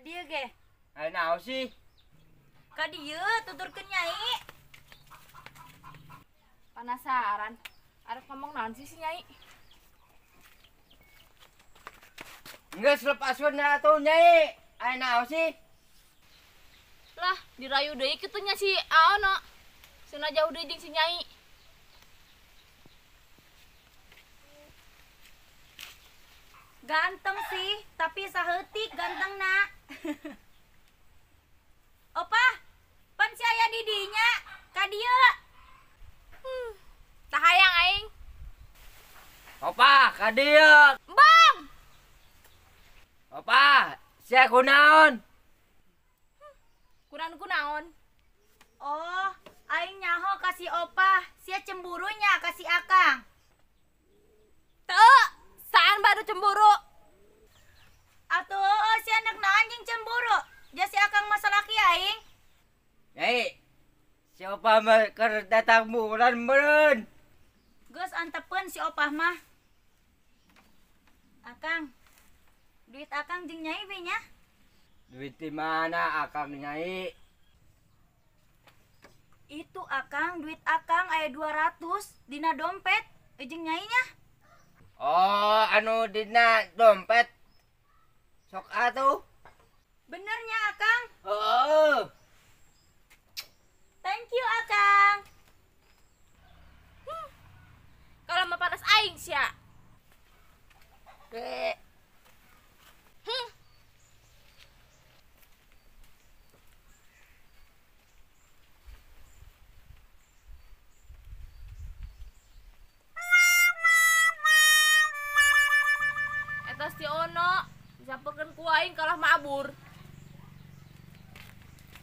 Ka dieu ge. Aya naon sih? Ka dieu tuturkeun Nyai. Penasaran. Arek ngomong naon sih si Nyai? Geus lepaskeun atuh Nyai. Aya naon sih? Lah, dirayu deui kitu nya si Aono. Sina jauh deui jeung si Nyai. Ganteng sih, tapi saeutik gantengna. Opa, pan si aya di dinya, ka dieu. Tah hayang aing. Opa, ka dieu. Bang. Opa, sia kunaon? Kunaon kunaon? Oh, aing nyaho ka si Opa, sia cemburunya ka si Akang. Teu, saan baru cemburu? Atuh heueuh sia anak naon jeung cemburu? Ja si Akang mah salaki aing. Nyai, si Opa mah keur datang bulan meureun. Geus antepeun si Opah mah. Akang, duit Akang jeung Nyai we nya. Duit di mana Akang Nyai? Itu Akang, duit Akang aya 200 dina dompet jeung Nyai nya. Oh, anu dina dompet. Sok atuh. Bener nya Akang? Heeh. Thank you Akang. Kalau mah panas aing sia. Eta si Ono disampeurkeun ku aing kalah mabur.